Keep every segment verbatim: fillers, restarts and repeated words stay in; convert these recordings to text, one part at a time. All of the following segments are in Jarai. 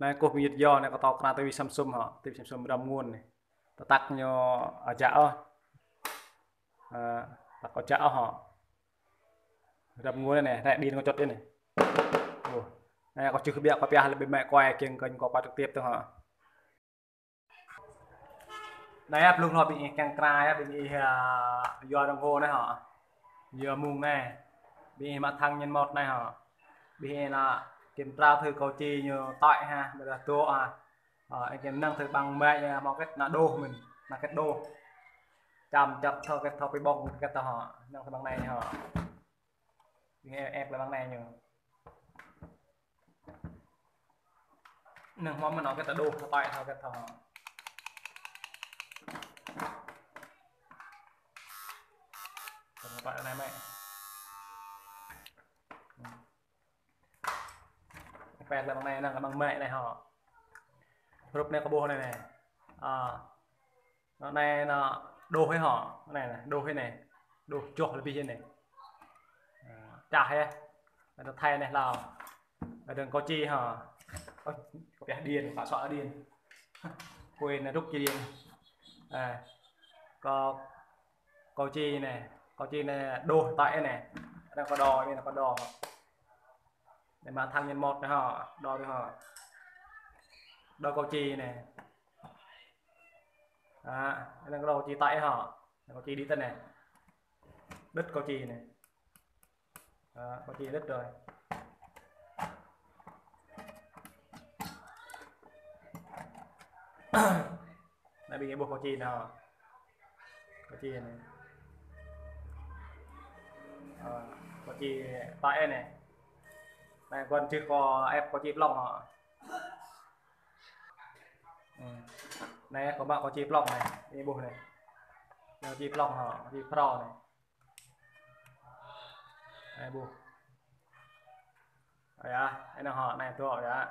Anai kâo ƀing yŭt yơh, anai kâo tŏ kơnang tivi Samsung hŏ, tivi Samsung răm ngôn anai. Tơtăk ñu ajak ôh. Ơ, tăk ajak ôh hŏ. Răm ngôn anai, anai điện kâo čŏt anai. Ơ. Anai kâo čih biă kâo pioh lĕ ƀing mĕ kâo kiăng kơ ñu kâo quay trực tiếp tơ hŏ. Anai yơh, blung hlâo ƀing ih kiăng kra yơh, ƀing ih, ơ, yua đồng hồ anai hŏ. Yua mông anai. Ƀing ih mă thăng nhân một anai hŏ. Ƀing ih anai kiểm tra thử cầu chì ñu tơi hă, ƀôdah dŏ hă. Ơ, ih kiăng năng thử bằng mĕ ñu, mơ̆ kĕt anai đô mơ̆n, anai kĕt đô. Čăm čăp thâo kĕt thâo pi ƀong kĕt thâo hŏ. Năng thử bằng anai hŏ. Ƀing ih ĕp lĕ bằng anai ñu. Năng mơ̆ mơ̆n anai kĕt đô, thâo tơi thâo kĕt thâo. Thâo tơi anai mĕ. Ĕp lĕ bằng anai, năng bằng mĕ anai hŏ. Rup anai kâo ƀuh anai anai. Ơ. Anai anai đô hĭ hŏ, anai anai, đô hĭ anai. Đô čoh lĕ ƀing anai. Ơ, čah yơh. Anai tơ thai anai hlâo. Anai đơ̆ng cầu chì hŏ. Ơ, kâo pioh điện, kâo sŏ điện. Quên anai rút dây điện. Ơ, kâo, cầu chì anai, cầu chì anai đô tơi anai. Anai kâo đo, anai kâo đo. Anai mă thăng nhân một anai hŏ, đo anai hŏ. Đo cầu chì anai. Ơ, anai kâo đo cầu chì tơi hŏ. Anai cầu chì đĭ tơ anai. Đứt cầu chì anai. Ơ, cầu chì đứt rồi. Anai ƀing ih ƀuh cầu chì anai hŏ. Cầu chì anai. Ơ, cầu chì tơi anai. Anai kâo čih kâo ĕp cầu chì plŏng hŏ. Ơ. Anai kâo mă cầu chì plŏng anai, ih ƀuh anai. Anai cầu chì plŏng hŏ, cầu chì pro anai. Anai ƀuh. Ơ yơh, anai hŏ, anai dŏ yơh.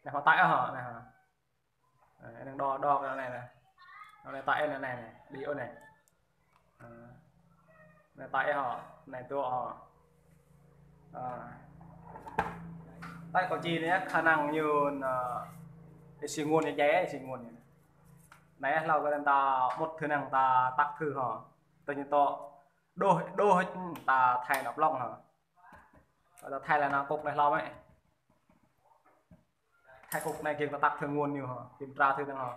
Anai hŏ tơi hŏ, anai hŏ. Ơ, anai đo, đo kơ anai anai. Anai tơi anai anai anai, đi ôh anai. Ơ. Anai tơi hŏ, anai dŏ hŏ. Ơ. Tơi cầu chì anai khả năng ñu anai, ih sĭ ngôn ñu djai, ih sĭ ngôn ñu. Anai hlâo kơ ta một thứ năng ta tăk thử hŏ. Tơ ñu tŏ đô, đô hĭ ta thai anai plŏng hŏ. Ta thai lĕ anai cục anai hlâo mĕ. Thai cục anai kiăng ta tăk thử ngôn ñu hŏ, kiểm tra thử năng hŏ.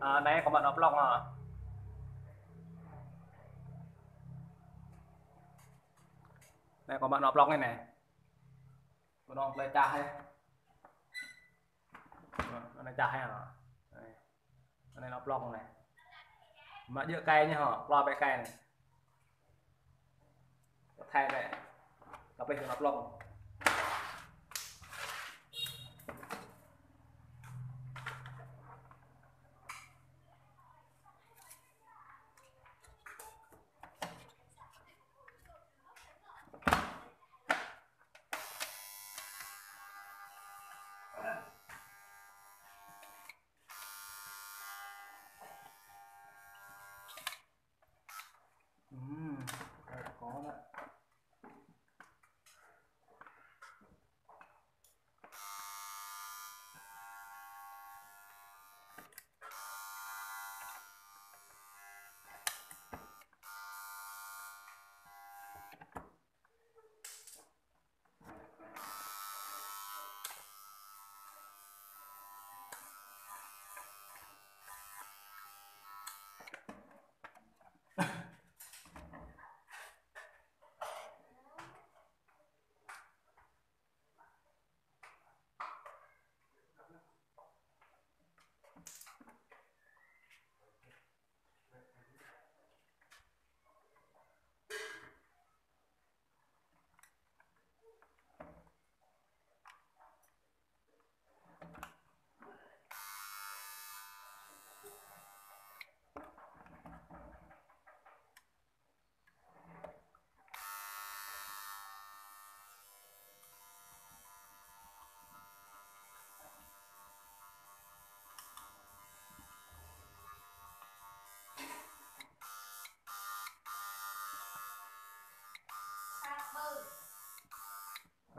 Ơ, anai kâo mă anai plŏng hŏ. Anai kâo mă anai plŏng anai anai. Kâo anai plơi čah hĭ. Anai čah hĭ hŏ. Anai. Anai anai plŏng anai. Mă djơ̆ kai ñu hŏ, plơi ƀĕ kai anai. Kâo thai ƀĕ. Kâo plih kơ anai plŏng. Ừm, có đấy.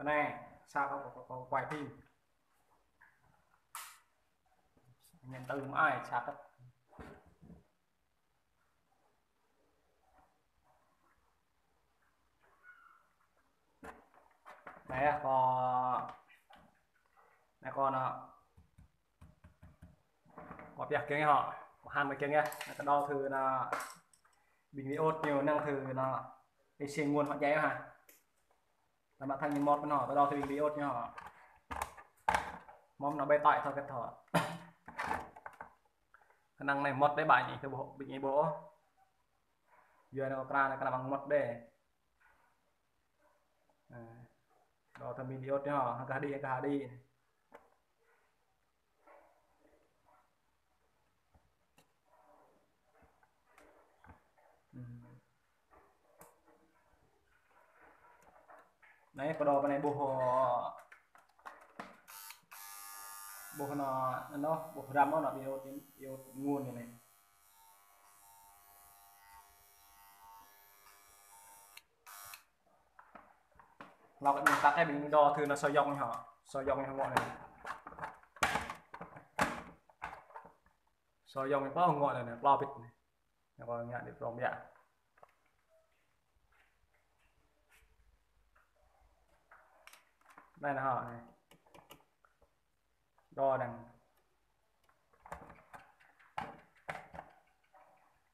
Anai, sa kâo, kâo, kâo quay phim. Nhân từ mãi, sa kâo. Anai yơh, kâo, anai kâo nao, kâo pioh kiăng hŏ, kâo hăn kiăng yơh. Anai kâo đo thử nao, ƀing diode ñu năng thử nao, isi nguồn họ djai hă. Tơdah thang ñu mơmŏt mơ̆n hŏ, kâo đo thử ƀing diode ñu hŏ. Mơ̆n nao ƀơi tơi thâo kĕt hŏ. Kơnang anai mơmŏt đơi ƀing ñu, kơ ƀu, ƀing ñu ƀu ôh. Yua anai kâo krăn anai kơnang mơmŏt đơi. Anai. Đo thang ƀing diode ñu hŏ, hăng kơ hơđi, hăng kơ hơđi. Ừm. Anai, kâo đo pơ anai ƀuh, ƀuh nao, nao, ƀuh răm nao, nao ƀing diode, diode nguồn anai. Hlâo kơ ƀing ta kơ ƀing đo thử nao sâu giọng ñu hŏ. Sâu giọng ñu hŏ ngŏ anai. Sâu giọng ñu pơ ngŏ anai, anai, klâo bit anai. Anai kâo ngă đĭ prong biă. Anai nao hŏ anai. Đo năng.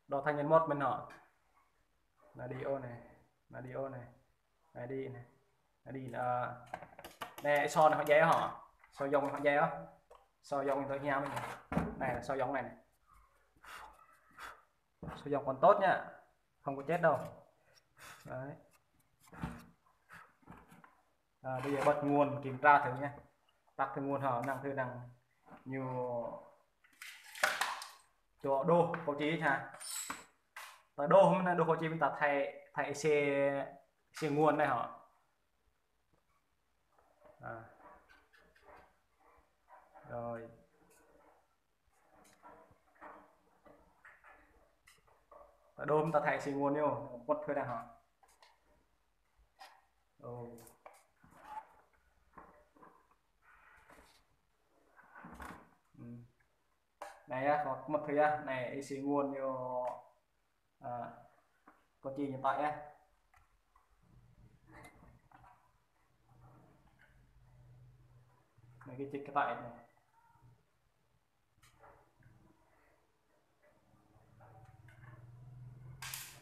Đo thang ñu mơmŏt mơ̆n hŏ. Nao đi ô anai. Nao đi ô anai. Nao đi anai. Nao đi, ơ, anai, sâu anai họ djai hŏ. Sâu giọng họ djai hŏ. Sâu giọng ñu tơ hiam anai. Anai, sâu giọng anai anai. Sâu giọng còn tốt nhá. Không có chết đâu. Đấy. À, bây giờ bật nguồn kiểm tra thử nhé. Tắt thử nguồn hŏ, năng thử năng ñu. Cho đô, kâo či hă. Ta đô mơ̆n, đô kâo či, ta thay, thay isi, isi nguồn anai hŏ. À. Rồi. Ta đô mơ̆n ta thay isi nguồn ñu, bật thử năng hŏ. Ồ. Ừm. Anai yơh, kâo mŭt thử yơh. Anai, isi nguồn ñu, à, kâo či ñu tơi yơh. Anai kâo či kơ tơi anai.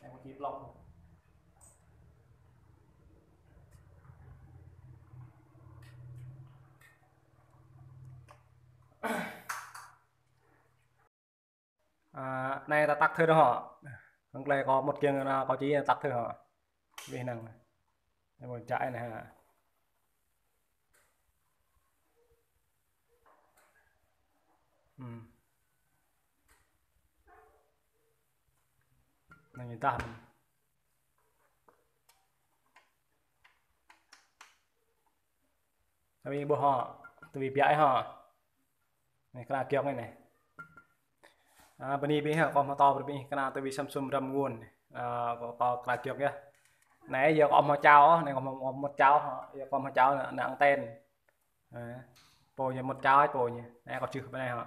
Em có chip lông. À, anai ta tắt thử nao hŏ. Hăng tơlơi kâo mŭt kiăng nao kâo či tắt thử hŏ. Wih năng. Anai ƀu djai anai hă. Ừm. Năng ñu tah. Tui ƀuh hŏ, tui biă hŏ. Anai, kơnang kiăng anai. À, bơni ƀing hă, kâo hmâo tŏ brơi ƀing kơnang tui Samsung răm nguồn. À, kâo, kâo kơnang kiăng yơh. Anai, yua kâo hmâo čao, anai kâo hmâo, hmâo mŭt čao hŏ, yua kâo hmâo čao năng, năng anten. À, pô ñu mŭt čao, pô ñu. Anai kâo čih pơ anai hŏ.